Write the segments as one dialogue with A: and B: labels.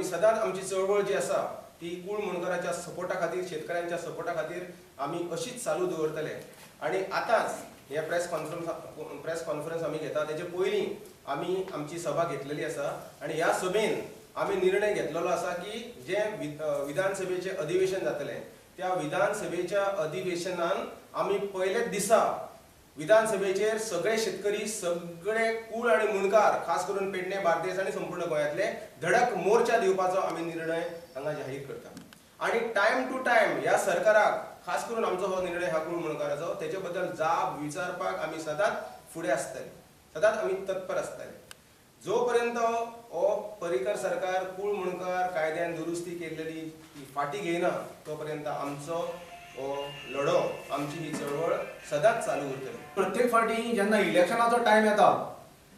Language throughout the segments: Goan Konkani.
A: आमी सदांच आमची चळवळ जी आसा ती कूळ मुंडकाराच्या सपोर्टा खातीर, शेतकऱ्यांच्या सपोर्टा खातीर आमी अशीच चालू दवरतले. आनी आतांच हे प्रेस कॉन्फरन्स आमी घेता तेजे पयलीं आमी आमची सभा घेतलेली आसा आनी ह्या सभेन आमी निर्णय घेतलेलो आसा की जे विधानसभेचें अधिवेशन जातलें त्या विधानसभेच्या अधिवेशनान आमी पयलेच दिसा विधानसभेचेर सगळे शेतकरी, सगळे कूळ आनी मुंडकार, खास करून पेडणे, बार्देस आनी संपूर्ण गोंयांतले धडक मोर्चा दिवपाचो आमी निर्णय हांगा जाहीर करता. आनी टायम टू टायम ह्या सरकाराक, खास करून आमचो हो निर्णय हा कूळ मुंडकाराचो, तेचे बद्दल जाब विचारपाक आमी सदांच फुडें आसतले, सदांच आमी तत्पर आसतले. जो पर्यंत हो पर्रीकर सरकार कूळ मुंडकार कायद्यान दुरुस्ती केल्लेली फाटी घेयना तो पर्यंत आमचो हो लढो, आमची ही चळवळ सदांच चालू उरतली.
B: प्रत्येक फावटी जेन्ना इलेक्शनाचो टायम येता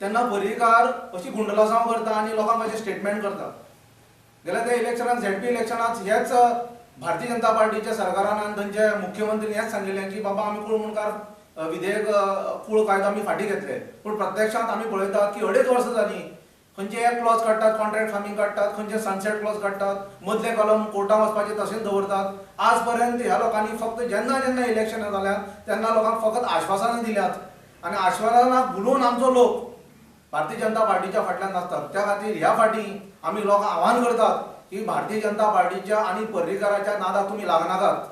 B: तेन्ना पर्रीकार अशी गुंडलासांव करता आनी लोकांक अशें स्टेटमेंट करता. गेल्या त्या इलेक्शनाक, झेडपी इलेक्शनाक हेच भारतीय जनता पार्टीच्या सरकारान आनी थंयचे मुख्यमंत्रीन हेच सांगिल्लें की बाबा आमी कूळ मुंडकार विधेयक, कूळ कायदो आमी फाटीं घेतले. पूण प्रत्यक्षांत आमी पळयतात की 2.5 वर्सां जालीं खंयचे एक क्लॉज काडटात, कॉन्ट्रॅक्ट फार्मींग काडटात, खंयचे सनसेट क्लॉज काडटात, मदले कलम कोर्टान वचपाचे तशेंच दवरतात. आज पर्यंत ह्या लोकांनी फक्त जेन्ना जेन्ना इलेक्शनां जाल्यात तेन्ना लोकांक फकत आश्वासनां दिल्यात आनी आश्वासनाक भुलून आमचो लोक भारतीय जनता पार्टीच्या फाटल्यान नाचतात. त्या खातीर ह्या फाटीं आमी लोकांक आव्हान करतात की भारतीय जनता पार्टीच्या आनी पर्रीकाराच्या नादाक तुमी लागनाकात.